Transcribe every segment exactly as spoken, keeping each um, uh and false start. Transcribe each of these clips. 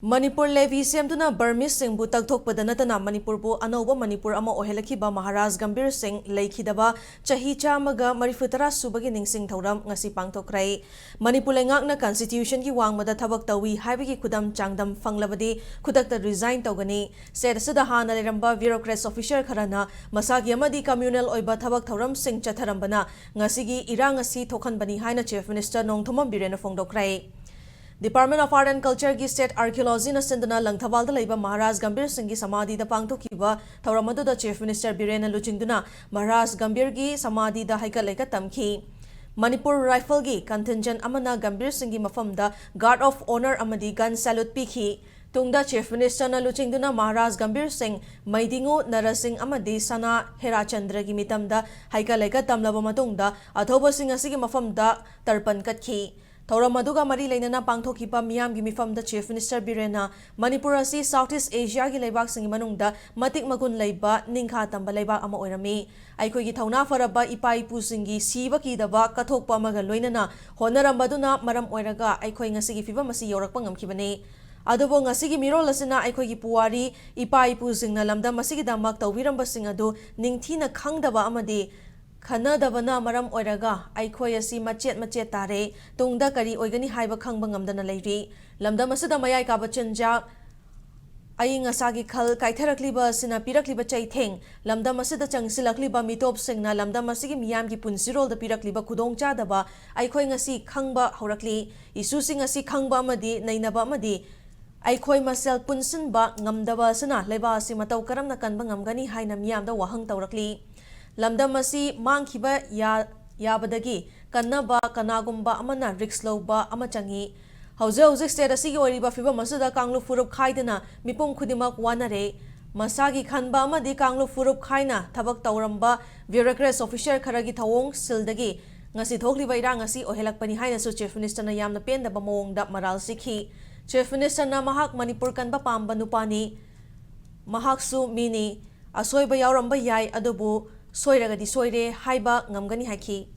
Manipur levy ꯁꯦꯝꯗꯨꯅ ꯕꯔꯃꯤꯁꯁꯤꯡꯕꯨ ꯇꯛꯊꯣꯛꯄꯗ ꯅꯠꯇꯅ ꯃꯅꯤꯄꯨꯔꯕꯨ ꯑꯅꯧꯕ ꯃꯅꯤꯄꯨꯔ ꯑꯃ ꯑꯣꯏꯍꯜꯂꯛꯈꯤꯕ ꯃꯍꯥꯔꯥꯖ ꯒꯝꯚꯤꯔ ꯁꯤꯡ ꯂꯩꯈꯤꯗꯕ ꯆꯍꯤ ꯆꯥꯝꯃꯒ ꯃꯔꯤꯐꯨ ꯇꯔꯥ ꯁꯨꯕꯒꯤ ꯅꯤꯡꯁꯤꯡ ꯊꯧꯔꯝ ꯉꯁꯤ ꯄꯥꯡꯊꯣꯛꯈ꯭ꯔꯦ꯫ ꯃꯅꯤꯄꯨꯔ ꯂꯩꯉꯥꯛꯅ constitution ꯒꯤ ꯋꯥꯡꯃꯗ ꯊꯕꯛ ꯇꯧꯏ ꯍꯥꯏꯕꯒꯤ ꯈꯨꯗꯝ ꯆꯥꯡꯗꯝ ꯐꯪꯂꯕꯗꯤ ꯈꯨꯗꯛꯇ resign ꯇꯧꯒꯅꯤ꯫ State ꯑꯁꯤꯗ ꯍꯥꯟꯅ ꯂꯩꯔꯝꯕ bureaucrats officer ꯈꯔꯅ ꯃꯁꯥꯒꯤ ꯑꯃꯗꯤ communal ꯑꯣꯏꯕ ꯊꯕꯛ ꯊꯧꯔꯝꯁꯤꯡ ꯆꯠꯊꯔꯝꯕꯅ ꯉꯁꯤꯒꯤ ꯏꯔꯥꯡ ꯑꯁꯤ ꯊꯣꯛꯍꯟꯕꯅꯤ ꯍꯥꯏꯅ Chief Minister Nongthombam ꯕꯤꯔꯦꯟꯅ ꯐꯣꯡꯗꯣꯛꯈ꯭ꯔꯦ꯫ Department of Art and Culture ꯒꯤ State Archaeology ꯅ ꯁꯤꯟꯗꯨꯅ ꯂꯪꯊꯕꯥꯜꯗ ꯂꯩꯕ ꯃꯍꯥꯔꯥꯖ ꯒꯝꯚꯤꯔ ꯁꯤꯡꯒꯤ ꯁꯃꯥꯙꯤꯗ ꯄꯥꯡꯊꯣꯛꯈꯤꯕ ꯊꯧꯔꯝ ꯑꯗꯨꯗ Chief Minister ꯕꯤꯔꯦꯟꯅ ꯂꯨꯆꯤꯡꯗꯨꯅ ꯃꯍꯥꯔꯥꯖ ꯒꯝꯚꯤꯔꯒꯤ ꯁꯃꯥꯙꯤꯗ ꯍꯩꯀꯠ ꯂꯩꯀꯠ ꯇꯝꯈꯤ꯫ ꯃꯅꯤꯄꯨꯔ ꯔꯥꯏꯐꯜꯒꯤ contingent ꯑꯃꯅ ꯒꯝꯚꯤꯔ ꯁꯤꯡꯒꯤ ꯃꯐꯝꯗ guard of honour ꯑꯃꯗꯤ gun salute ꯄꯤꯈꯤ꯫ ꯇꯨꯡꯗ Chief Minister ꯅ ꯂꯨꯆꯤꯡꯗꯨꯅ ꯃꯍꯥꯔꯥꯖ ꯒꯝꯚꯤꯔ ꯁꯤꯡ, ꯃꯩꯗꯤꯉꯨ ꯅꯔꯁꯤꯡ ꯑꯃꯗꯤ ꯁꯅꯥ ꯍꯦꯔꯥꯆꯟꯗ꯭ꯔꯒꯤ ꯃꯤꯇꯝꯗ ꯍꯩꯀꯠ ꯂꯩꯀꯠ ꯇꯝꯂꯕ ꯃꯇꯨꯡꯗ ꯑꯊꯧꯕꯁꯤꯡ ꯑꯁꯤꯒꯤ ꯃꯐꯝꯗ ꯇꯔꯄꯟ ꯀꯠꯈꯤ꯫ ꯊꯧꯔꯝ ꯑꯗꯨꯒ ꯃꯔꯤ ꯂꯩꯅꯅ ꯄꯥꯡꯊꯣꯛꯈꯤꯕ ꯃꯤꯌꯥꯝꯒꯤ ꯃꯤꯐꯝꯗ Chief Minister ꯕꯤꯔꯦꯟꯅ ꯃꯅꯤꯄꯨꯔ ꯑꯁꯤ South East Asia ꯒꯤ ꯂꯩꯕꯥꯛꯁꯤꯡꯒꯤ ꯃꯅꯨꯡꯗ ꯃꯇꯤꯛ ꯃꯒꯨꯟ ꯂꯩꯕ ꯅꯤꯡꯈꯥ ꯇꯝꯕ ꯂꯩꯕꯥꯛ ꯑꯃ ꯑꯣꯏꯔꯝꯃꯤ꯫ ꯑꯩꯈꯣꯏꯒꯤ ꯊꯧꯅꯥ ꯐꯔꯕ ꯏꯄꯥ ꯏꯄꯨꯁꯤꯡꯒꯤ ꯁꯤꯕ ꯀꯤꯗꯕ ꯀꯠꯊꯣꯛꯄ ꯑꯃꯒ ꯂꯣꯏꯅꯅ ꯍꯣꯠꯅꯔꯝꯕꯗꯨꯅ ꯃꯔꯝ ꯑꯣꯏꯔꯒ ꯑꯩꯈꯣꯏ ꯉꯁꯤꯒꯤ ꯐꯤꯕꯝ ꯑꯁꯤ ꯌꯧꯔꯛꯄ ꯉꯝꯈꯤꯕꯅꯤ꯫ ꯑꯗꯨꯕꯨ ꯉꯁꯤꯒꯤ ꯃꯤꯔꯣꯜ ꯑꯁꯤꯅ ꯑꯩꯈꯣꯏꯒꯤ ꯄꯨꯋꯥꯔꯤ, ꯏꯄꯥ ꯏꯄꯨꯁꯤꯡꯅ ꯂꯝꯗꯝ ꯑꯁꯤꯒꯤꯗꯃꯛ ꯇꯧꯕꯤꯔꯝꯕꯁꯤꯡ ꯑꯗꯨ ꯅꯤꯡꯊꯤꯅ ꯈꯪꯗꯕ ꯑꯃꯗꯤ ꯈꯟꯅꯗꯕꯅ ꯃꯔꯝ ꯑꯣꯏꯔꯒ ꯑꯩꯈꯣꯏ ꯑꯁꯤ ꯃꯆꯦꯠ ꯃꯆꯦꯠ ꯇꯥꯔꯦ꯫ ꯇꯨꯡꯗ ꯀꯔꯤ ꯑꯣꯏꯒꯅꯤ ꯍꯥꯏꯕ ꯈꯪꯕ ꯉꯝꯗꯅ ꯂꯩꯔꯤ꯫ ꯂꯝꯗꯝ ꯑꯁꯤꯗ ꯃꯌꯥꯏ ꯀꯥꯕ ꯆꯤꯟꯖꯥꯛ, ꯑꯏꯪ ꯑꯁꯥꯒꯤ ꯈꯜ ꯀꯥꯏꯊꯔꯛꯂꯤꯕ ꯑꯁꯤꯅ ꯄꯤꯔꯛꯂꯤꯕ ꯆꯩꯊꯦꯡ, ꯂꯝꯗꯝ ꯑꯁꯤꯗ ꯆꯪꯁꯤꯜꯂꯛꯂꯤꯕ ꯃꯤꯇꯣꯞꯁꯤꯡꯅ ꯂꯝꯗꯝ ꯑꯁꯤꯒꯤ ꯃꯤꯌꯥꯝꯒꯤ ꯄꯨꯟꯁꯤꯔꯣꯜꯗ ꯄꯤꯔꯛꯂꯤꯕ ꯈꯨꯗꯣꯡꯆꯥꯗꯕ ꯑꯩꯈꯣꯏ ꯉꯁꯤ ꯈꯪꯕ ꯍꯧꯔꯛꯂꯤ꯫ Issue ꯁꯤꯡ ꯑꯁꯤ ꯈꯪꯕ ꯑꯃꯗꯤ ꯅꯩꯅꯕ ꯑꯃꯗꯤ ꯑꯩꯈꯣꯏ ꯃꯁꯦꯜ ꯄꯨꯟꯁꯤꯟꯕ ꯉꯝꯗꯕ ꯑꯁꯤꯅ ꯂꯩꯕꯥꯛ ꯑꯁꯤ ꯃꯇꯧ ꯀꯔꯝꯅ ꯀꯟꯕ ꯉꯝꯒꯅꯤ ꯍꯥꯏꯅ ꯃꯤꯌꯥꯝꯗ ꯋꯥꯍꯪ ꯇꯧꯔꯛꯂꯤ꯫ ꯂꯝꯗꯝ ꯑꯁꯤ ꯃꯥꯡꯈꯤꯕ ꯌꯥ-, ꯌꯥꯕꯗꯒꯤ ꯀꯟꯅꯕ ꯀꯅꯥꯒꯨꯝꯕ ꯑꯃꯅ risk ꯂꯧꯕ ꯑꯃ ꯆꯪꯏ꯫ ꯍꯧꯖꯤꯛ ꯍꯧꯖꯤꯛ state ꯑꯁꯤꯒꯤ ꯑꯣꯏꯔꯤꯕ ꯐꯤꯕꯝ ꯑꯁꯤꯗ ꯀꯥꯡꯂꯨꯞ ꯐꯨꯔꯨꯞ ꯈꯥꯏꯗꯅ ꯃꯤꯄꯨꯝ ꯈꯨꯗꯤꯡꯃꯛ ꯋꯥꯅꯔꯦ꯫ ꯃꯁꯥꯒꯤ ꯈꯟꯕ ꯑꯃꯗꯤ ꯀꯥꯡꯂꯨꯞ ꯐꯨꯔꯨꯞ ꯈꯥꯏꯅ ꯊꯕꯛ ꯇꯧꯔꯝꯕ bureaucrats officer ꯈꯔꯒꯤ ꯊꯧꯑꯣꯡ ꯁꯤꯜꯗꯒꯤ ꯉꯁꯤ ꯊꯣꯛꯂꯤꯕ ꯏꯔꯥꯡ ꯑꯁꯤ ꯑꯣꯏꯍꯜꯂꯛꯄꯅꯤ ꯍꯥꯏꯅꯁꯨ Chief Minister ꯅ ꯌꯥꯝꯅ ꯄꯦꯟꯗꯕ ꯃꯑꯣꯡꯗ ꯃꯔꯥꯜ ꯁꯤꯈꯤ꯫ Chief Minister ꯅ ꯃꯍꯥꯛ ꯃꯅꯤꯄꯨꯔ ꯀꯟꯕ ꯄꯥꯝꯕ ꯅꯨꯄꯥꯅꯤ, ꯃꯍꯥꯛꯁꯨ ꯃꯤꯅꯤ, ꯑꯁꯣꯏꯕ ꯌꯥꯎꯔꯝꯕ ꯌꯥꯏ, ꯑꯗꯨꯕꯨ ꯁꯣꯏꯔꯒꯗꯤ ꯁꯣꯏꯔꯦ ꯍꯥꯏꯕ ꯉꯝꯒꯅꯤ ꯍꯥꯏꯈꯤ꯫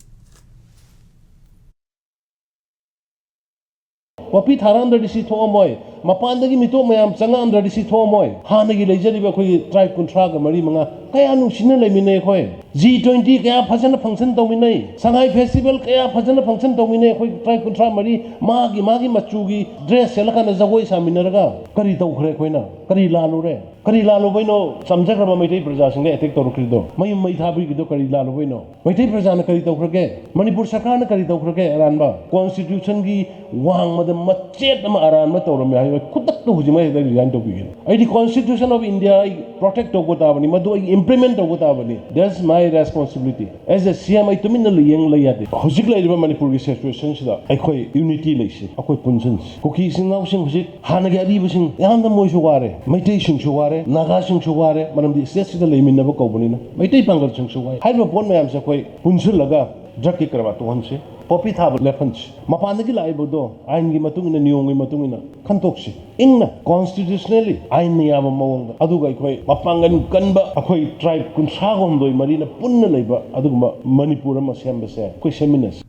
ꯄꯣꯄꯤ ꯊꯥꯔꯛꯑꯝꯗ꯭ꯔꯗꯤ ꯁꯤ ꯊꯣꯛꯑꯝꯃꯣꯏ꯫ ꯃꯄꯥꯟꯗꯒꯤ ꯃꯤꯇꯣꯞ ꯃꯌꯥꯝ ꯆꯪꯉꯛꯑꯝꯗ꯭ꯔꯗꯤ ꯁꯤ ꯊꯣꯛꯑꯝꯃꯣꯏ꯫ ꯍꯥꯟꯅꯒꯤ ꯂꯩꯖꯔꯤꯕ ꯑꯩꯈꯣꯏꯒꯤ ꯇ꯭ꯔꯥꯏꯕ ꯀꯨꯟꯊ꯭ꯔꯥꯒ ꯃꯔꯤ ꯃꯉꯥ ꯀꯌꯥ ꯅꯨꯡꯁꯤꯅ ꯂꯩꯃꯤꯟꯅꯩ ꯑꯩꯈꯣꯏ꯫ ꯖꯤ ꯇ꯭ꯋꯦꯟꯇꯤ ꯀꯌꯥ ꯐꯖꯅ ꯐꯪꯁꯟ ꯇꯧꯃꯤꯟꯅꯩ꯫ ꯁꯉꯥꯏ ꯐꯦꯁꯇꯤꯚꯦꯜ ꯀꯌꯥ ꯐꯖꯅ ꯐꯪꯁꯟ ꯇꯧꯃꯤꯟꯅꯩ꯫ ꯑꯩꯈꯣꯏ ꯇ꯭ꯔꯥꯏꯕ ꯀꯨꯟꯊ꯭ꯔꯥ ꯃꯔꯤ ꯃꯥꯒꯤ ꯃꯥꯒꯤ ꯃꯆꯨꯒꯤ ꯗ꯭ꯔꯦꯁ ꯁꯦꯠꯂꯀꯥꯟꯗ ꯖꯒꯣꯏ ꯁꯥꯃꯤꯟꯅꯔꯒ꯫ ꯀꯔꯤ ꯇꯧꯈ꯭ꯔꯦ ꯑꯩꯈꯣꯏꯅ? ꯀꯔꯤ ꯂꯥꯜꯂꯨꯔꯦ? ꯀꯔꯤ ꯂꯥꯜꯂꯨꯕꯩꯅꯣ ꯆꯝꯖꯈ꯭ꯔꯕ ꯃꯩꯇꯩ ꯄ꯭ꯔꯖꯥꯁꯤꯡꯗ ꯑꯦꯇꯦꯛ ꯇꯧꯔꯛꯈ꯭ꯔꯤꯗꯣ? ꯃꯌꯨꯝ ꯃꯩ ꯊꯥꯕꯤꯈꯤꯗꯣ ꯀꯔꯤ ꯂꯥꯜꯂꯨꯕꯩꯅꯣ? ꯃꯩꯇꯩ ꯄ꯭ꯔꯖꯥꯅ ꯀꯔꯤ ꯇꯧꯈ꯭ꯔꯒꯦ? ꯃꯅꯤꯄꯨꯔ ꯁꯔꯀꯥꯔꯅ ꯀꯔꯤ ꯇꯧꯈ꯭ꯔꯒꯦ? ꯑꯔꯥꯟꯕ ꯀꯣꯟꯁꯇꯤꯇ꯭ꯌꯨꯁꯟꯒꯤ ꯋꯥꯡꯃꯗ ꯃꯆꯦꯠ ꯑꯃ ꯑꯔꯥꯟꯕ ꯇꯧꯔꯝꯃꯦ ꯍꯥꯏꯕ ꯈꯨꯗꯛꯇ ꯍꯧꯖꯤꯛꯃꯛ ꯍꯦꯛꯇ ꯔꯤꯖꯥꯏꯟ ꯇꯧꯕꯤꯒꯅꯤ꯫ ꯑꯩꯗꯤ ꯀꯣꯟꯁꯇꯤꯇ꯭ꯌꯨꯁꯟ ꯑꯣꯐ ꯏꯟꯗꯤꯌꯥ ꯑꯩ ꯄ꯭ꯔꯣꯇꯦꯛ ꯇꯧꯕ ꯇꯥꯕꯅꯤ, ꯃꯗꯨ ꯑꯩ ꯏꯝꯄ꯭ꯂꯤꯃꯦꯟ ꯇꯧꯕ ꯇꯥꯕꯅꯤ꯫ That's my responsibility as a C M꯫ ꯑꯩ ꯇꯨꯃꯤꯟꯅ ꯌꯦꯡ ꯂꯩ ꯌꯥꯗꯦ꯫ ꯍꯧꯖꯤꯛ ꯂꯩꯔꯤꯕ ꯃꯅꯤꯄꯨꯔꯒꯤ ꯁꯤꯆꯨꯋꯦꯁꯟꯁꯤꯗ ꯑꯩꯈꯣꯏ ꯌꯨꯅꯤꯇꯤ ꯂꯩꯁꯤ, ꯑꯩꯈꯣꯏ ꯄꯨꯟꯁꯤꯟꯁꯤ꯫ ꯀꯨꯀꯤ ꯏꯆꯤꯟ ꯏꯅꯥꯎꯁꯤꯡ ꯍꯧꯖꯤꯛ ꯍꯥꯟꯅꯒꯤ ꯑꯔꯤꯕꯁꯤꯡ ꯌꯥꯝꯅ ꯃꯣꯏꯁꯨ ꯋꯥꯔꯦ, ꯃꯩꯇꯩꯁꯤꯡꯁꯨ ꯋꯥꯔꯦ, ꯅꯥꯒꯥꯁꯤꯡꯁꯨ ꯋꯥꯔꯦ, ꯃꯔꯝꯗꯤ ꯁ꯭ꯇꯦꯠꯁꯤꯗ ꯂꯩꯃꯤꯟꯅꯕ ꯀꯧꯕꯅꯤꯅ꯫ ꯃꯩꯇꯩ ꯄꯥꯡꯒꯜꯁꯤꯡꯁꯨ ꯋꯥꯏ꯫ ꯍꯥꯏꯔꯤꯕ ꯄꯣꯠ ꯃꯌꯥꯝꯁꯦ ꯑꯩꯈꯣꯏ ꯄꯨꯟꯁꯤꯜꯂꯒ ꯗ꯭ꯔꯒꯀꯤ ꯀꯔꯕꯥꯔ ꯇꯣꯛꯍꯟꯁꯤ, ꯄꯣꯄꯤ ꯊꯥꯕ ꯂꯦꯞꯍꯟꯁꯤ꯫ ꯃꯄꯥꯟꯗꯒꯤ ꯂꯥꯛꯏꯕꯗꯣ ꯑꯥꯏꯟꯒꯤ ꯃꯇꯨꯡ ꯏꯟꯅ, ꯅꯤꯌꯣꯝꯒꯤ ꯃꯇꯨꯡ ꯏꯟꯅ ꯈꯟꯇꯣꯛꯁꯤ꯫ ꯏꯪꯅ, ꯀꯣꯟꯁꯇꯤꯇ꯭ꯌꯨꯁꯅꯦꯜꯂꯤ, ꯑꯥꯏꯟꯅ ꯌꯥꯕ ꯃꯑꯣꯡꯗ, ꯑꯗꯨꯒ ꯑꯩꯈꯣꯏ ꯃꯄꯥꯡꯒꯜ ꯀꯟꯕ ꯑꯩꯈꯣꯏ ꯇ꯭ꯔꯥꯏꯕ ꯀꯨꯟꯊ꯭ꯔꯥꯒ ꯍꯨꯝꯗꯣꯏ ꯃꯔꯤꯅ ꯄꯨꯟꯅ ꯂꯩꯕ ꯑꯗꯨꯒꯨꯝꯕ ꯃꯅꯤꯄꯨꯔ ꯑꯃ ꯁꯦꯝꯕꯁꯦ ꯑꯩꯈꯣꯏ ꯁꯦꯝꯃꯤꯟꯅꯁꯤ꯫